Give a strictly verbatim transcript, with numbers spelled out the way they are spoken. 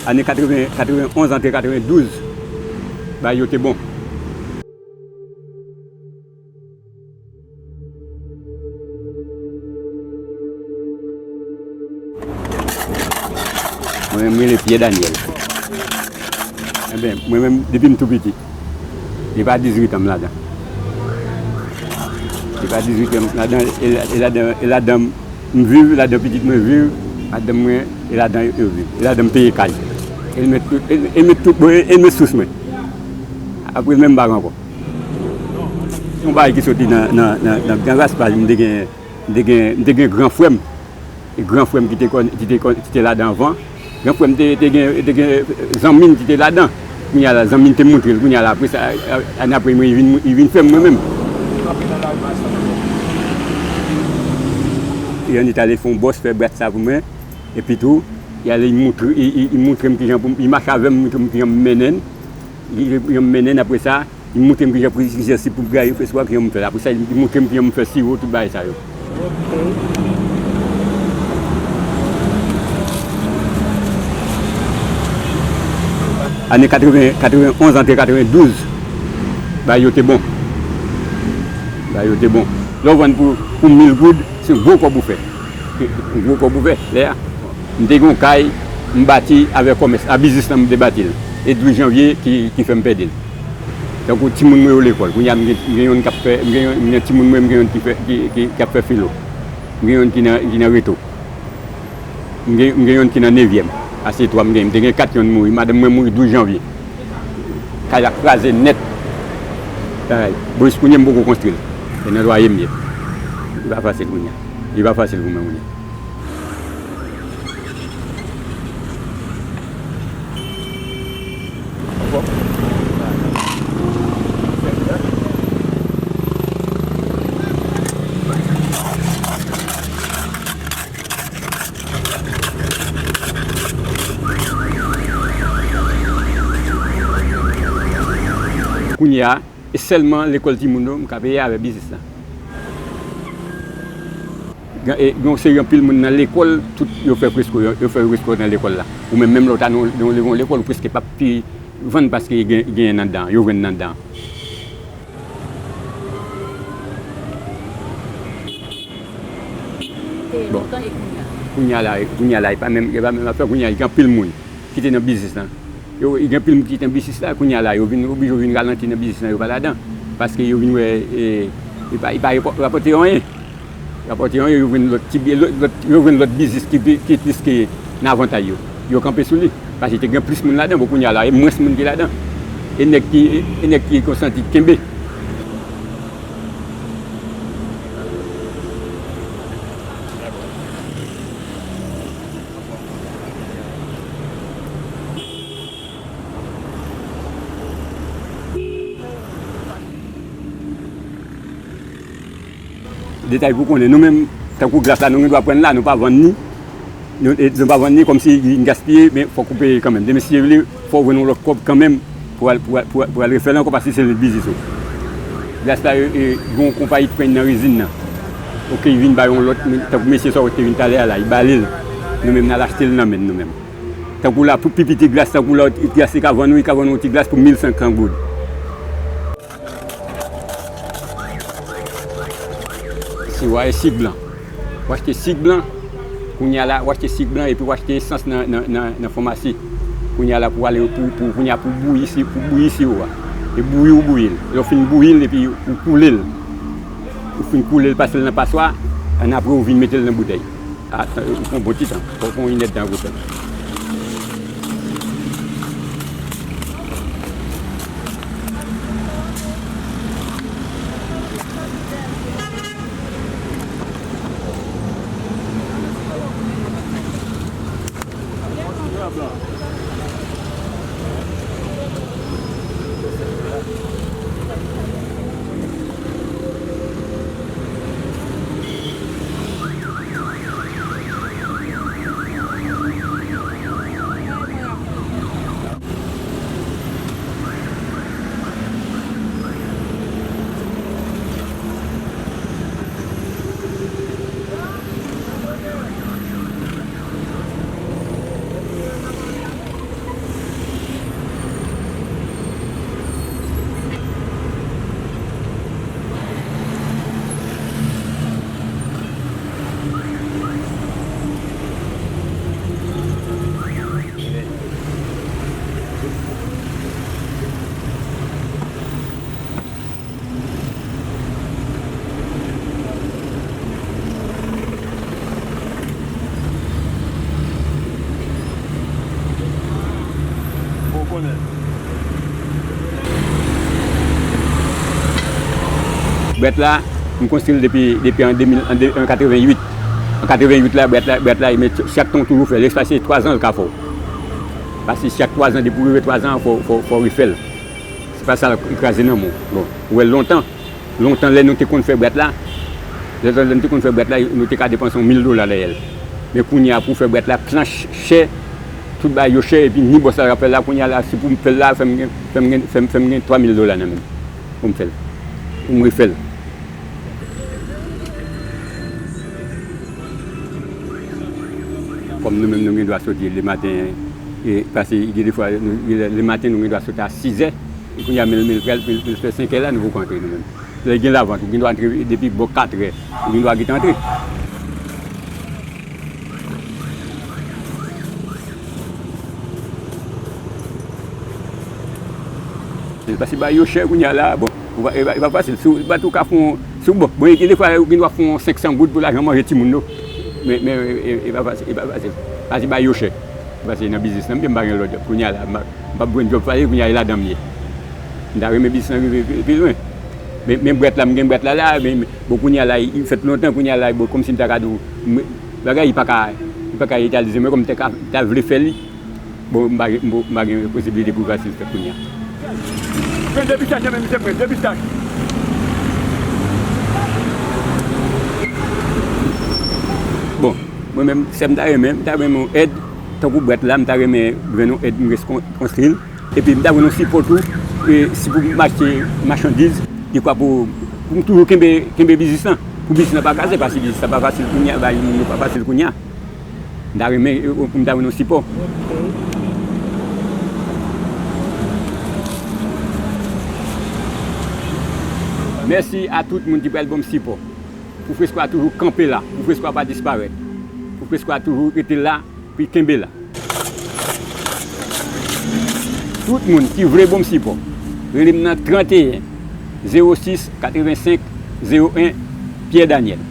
Ane katreven, katreven onz antre katreven douz, bagay yo te bon. Mwen menm, m rele Pyè Danyèl. Enben, mwen menm, depi m tou piti, depi a dizuit an m ladan. Depi a dizuit an m ladan, e la-, e ladan, e ladan m viv, ladan pitit mwen viv, madanm mwen, e ladan yo, yo viv. E ladan m peye kay. E l met tout, e l, e l met tout, bon, e, e l met sous mwen. Apre, menm bagay ankò. Yon bagay ki soti nan, nan, nan, nan Gran Gaspaj, m te gen, m te gen, m te gen gran frè m. E gran frè m ki te konn, ki te konn, ki te ladan anvan. Gran frè m te, te gen, te gen zanmi m ki te ladan. Kounye a la, zanmi m te montre l. Kounye a la, apre sa, a, ane apre, mwen, li vin, li vin fè m mwen menm. Li annik ale fè yon bòs fè bwat sa pou mwen. Epi tou, li ale, li montre, li, li, li montre m kijan pou m, li mache avè m, montre m kijan m mennen l. Li, li, li mennen l, apre sa, li montre m kijan pou, kijan si pou m gaye fè swa, kijan m fè l. Apre sa, li montre m kijan m fè siwo, tout bagay sa yo. Ane katreven, katreven onz antre katreven douz, bagay yo te bon. Bagay yo te bon. Lè w vann pou, pou mil goud, se gwo kòb ou fè. Gwo kòb ouvè, lè a. M te gen yon kay, m bati avèk kòmès, a biznis lan m te bati l. E douz janvye ki, ki fè m pèdi l. Tankou timoun mwen yo lekòl, kounye a m gen, m gen youn k ap fè, m gen youn, m gen timoun mwen, m gen youn ki fè, ki, ki, k ap fè filo. M gen youn ki nan, ki nan reto. M gen, m gen youn ki nan nevyèm. A se twa m gen, m te gen kat, youn mouri. Madanm mwen mouri douz janvye. Kay la kraze nèt. Bagay. Bon, jis kounye a m poko konstwi l. Se nan lwaye m ye. Li pa fasil kounye a. Li pa fasil pou mwen kounye a. Kounye a, e sèlman lekòl timoun yo m ka peye avèk biznis la. Gen, e, gen yon seri anpil moun nan lekòl, tout yo fè fresko, yo, yo fè fresko nan lekòl la. Ou menm, menm lè w ta nan, nan yon lekòl, ou prèske p ap pi vann paske gen, genyen nan anndan, yo jwenn nan anndan. Bon. Kounye a la, kounye a la, e pa menm, e pa menm afè, kounye a, gen anpil moun ki te nan biznis lan. Yo, gen anpil moun ki te nan biznis la, kounye a la, yo vin oblije, yo vin ralanti nan biznis lan, yo pa ladan. Paske yo vin wè, e, e pa, e pa rapò-, rapòte anyen. Rapòte anyen, yo jwenn lòt ti bi-, lòt, lòt, yo jwenn lòt biznis ki pi, ki plis ke nan avantay yo. Yo kanpe sou li. Paske te gen plis moun ladan, bon, kounye a la, e mwens moun ki ladan. E nèg ki, e, e nèg ki konsantre kenbe. Detay pou konnen, nou menm, tankou glas la, nou gen dwa pran l la, nou pa vann ni. Nou, e, nou pa vann ni kòmsi li vin gaspiye, men fòk ou peye kanmenm. Demen, si Dye vle, fò w jwenn yon lòt kòb kanmenm pou al, pou al, pou al, pou al refè l ankò, paske se l biznis ou. Glas la, e, e, gen yon konpayi ki pran nan rezin nan. Oke, li vin bay yon lòt, men tankou mesye sa w te vin talè a la, li ba li l. Nou menm, n al achte l nan men n nou menm. Tankou la, pou pi piti glas, tankou la, glas li ka vann ou, li ka vann ou yon ti glas pou mil senk san goud. Si w a e sik blan. W achte sik blan, kounye a la, w achte sik blan epi w achte esans nan, nan, nan, nan famasi. Kounye a la pou ale pou, pou, kounye a pou bouyi si, pou bouyi siwo a. E bouyi ou bouyi l. Lè w fin bouyi l epi ou koule l. Ou fin koule l, pase l nan paswa, annapre ou vin mete l nan boutèy. A, ou pran bon ti tan. Fò w pran yon inèdtan pou fè l. Brèt la, m konstwi l depi, depi an de mil, an de, an katreven uit. An katreven uit la, brèt la, brèt la, men chak tan w toujou fè l. Espase twa zan l ka fè w. Paske chak twa zan, depi w rive twa zan, fò, fò, fò w refè l. Se pa sa l kraze nan men w. Bon, ou wè l lontan. Lontan, lè nou te konn fè brèt la, lontan, lè nou te konn fè brèt la, nou te ka depanse yon mil dola dèyè l. Men kounye a, pou fè brèt la, planch chè, tout bagay yo chè, epi ni bòs la k ap fè l la, kounye a la, si pou m fè l la, fè m gen, fè m gen, fè m, fè m gen twa mil dola nan men m pou m fè l, pou m refè l. Kòm nou menm, nou gen dwa soti lematen, e, paske gen de fwa, nou, lematen, nou gen dwa soti a sizè, e kounye a, men, men, men, men fè senkè la, nou poko antre nou menm. Lè gen lavant, ou gen dwa antre depi bò katrè, ou gen dwa gentan antre. Paske bagay yo chè kounye a la, bon, ou pa, e pa, e pa fasil. Si w, bato ka fè yon, si w, bon, bon, gen de fwa, ou gen dwa fè yon senk san goud pou lajan manje timoun yo. Men, men, e, e, e pa fasil, e pa fasil. Paske bagay yo chè. Paske nan biznis lan, m pa gen lòt djòb. Kounye a la, m pa, m p ap jwenn djòb fasil, kounye a, e ladan m ye. M ta renmen biznis lan rive pi, pi lwen. Men, men brèt la, m gen brèt la la, men, men, bon, kounye a la, li fèt lontan, kounye a la, bon, kòmsi m ta ka di w, m, bagay, li pa ka, li pa ka etalize, men kòm m ta ka, m ta vle fè li, bon, m pa gen, m pa gen posiblite pou l fasil fèt kounye a. Pran de pistach nan men misye, pran de pistach. Bon, mwen menm, sa m ta renmen, m ta renmen yon èd, tankou brèt la, m ta renmen jwenn yon èd, m res kon-, konstwi l. Epi m ta jwenn yon sipò tou, e, si pou m achte machandiz, dekwa pou, pou m toujou kenbe, kenbe biznis lan. Pou biznis lan pa kraze, paske biznis lan pa fasil kounye a, bagay moun yo pa fasil kounye a. M ta renmen, e, pou m ta jwenn yon sipò. Mèsi a tout moun ki pral ban m sipò. Pou Fresco a toujou kanpe la, pou Fresco a pa disparèt. Pou Fresco a toujou rete la, pou l kenbe la. Tout moun ki vle ban m sipò, rele m nan trannteyen, zewo sis, katrevensenk, zewo en, Pierre Daniel.